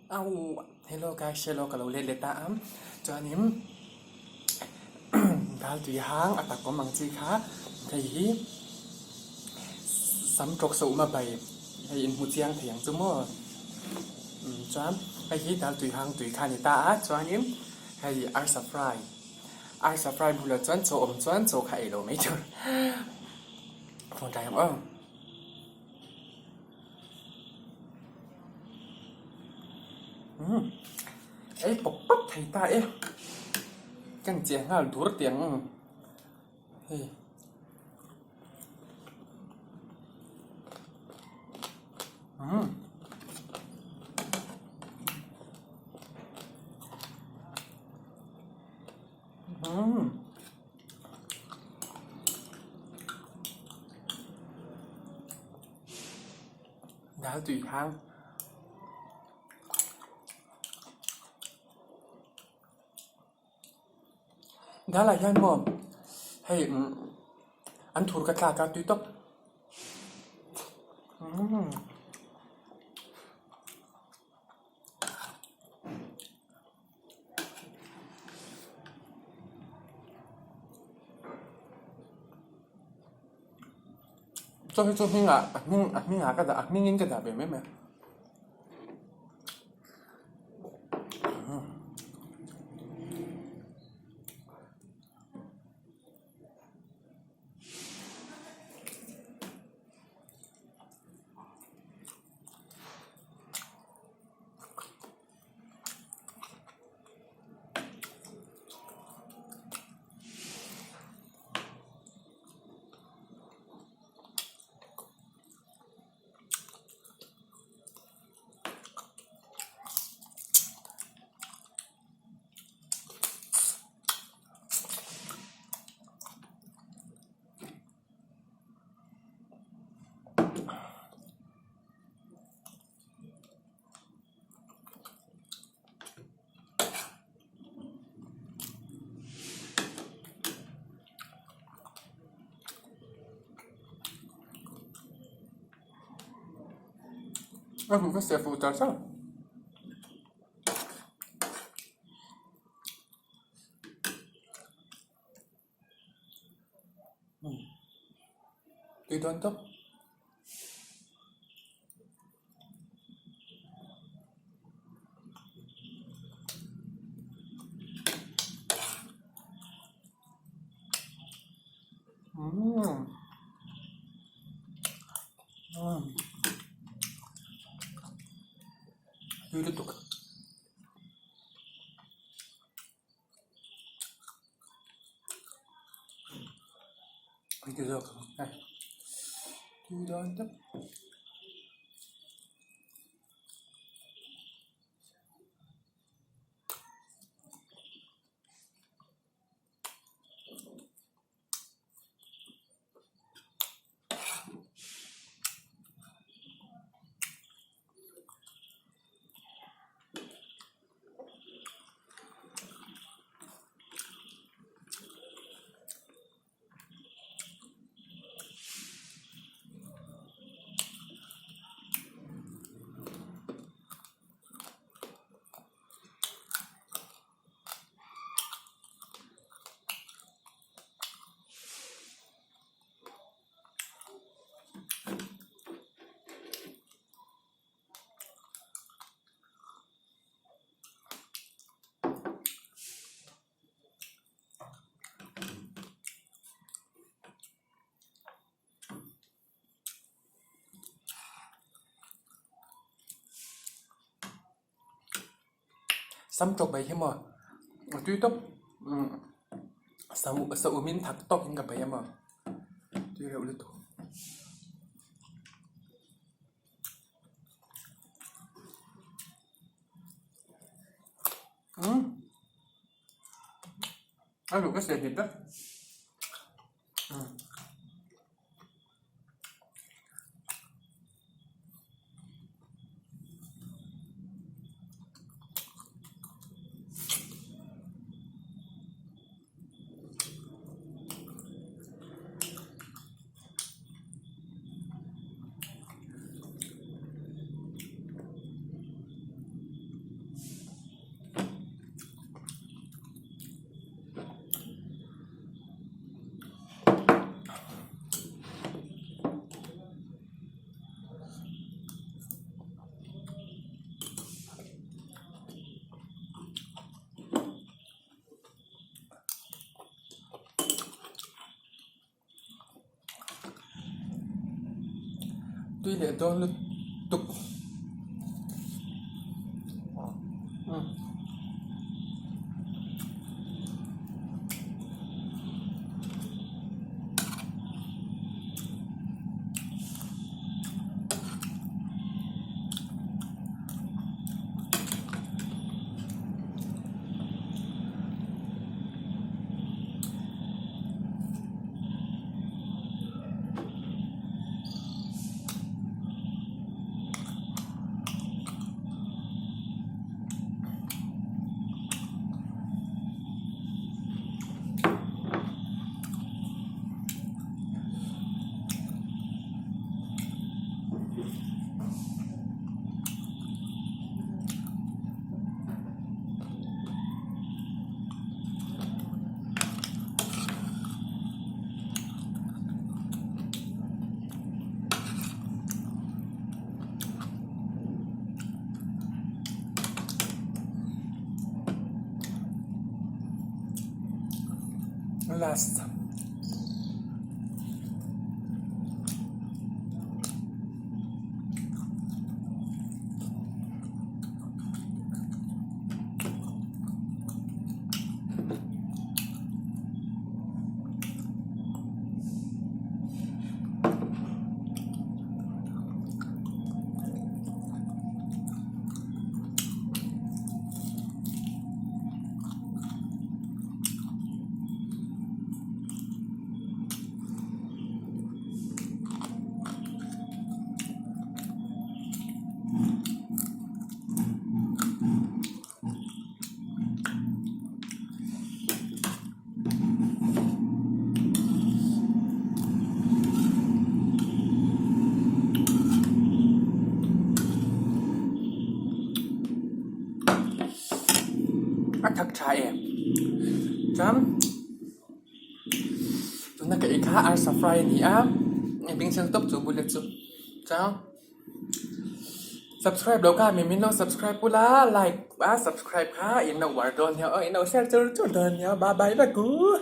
Au hello guys hello ka lo let leh ta a chuanin dal tui hang a tak awm ang chi kha hei hi sam tawk sa awm a bai hei in hmu chiang thei ang chu maw chuan hei hi dal tui hang tui kha a ni ta a chuanin hei arsa fry arsa fry bulah chuan chaw awm chuan chaw kha ei lo mai tur phone tlai ang aw. Umm ei pawp pawp thei ta e ka ni chiah nghal dur tih ang hei umm umm. Dal tui hang. Dal ah hian maw hei an thur ka thlak a tui tawp. Umm. Chaw hi chu hmingah a hming a hmingah ka dah a hmingin ka dah ve mai mai a. A hmuh ka siah fuh char char. Tui dawn tawp. Umm umm tui lutuk. Hei zawk ang hei tui dawn tawp. Sam tawk mai hi maw a tui tawp umm sa umin thak tawkin ka bei a maw tui reuh lutuk. Umm a duh ka siam hit vek. Tui leh dawn lutuk. Last. A thak tha em chuan tuna ka ei kha arsa fry a ni a bing chheng tawp chu bullet chu chuan. Subscribe lo kha mi min lo subscribe ula like a subscribe kha in lo uar dawn nia aw in lo share chur chur dawn nia bye bye vek u.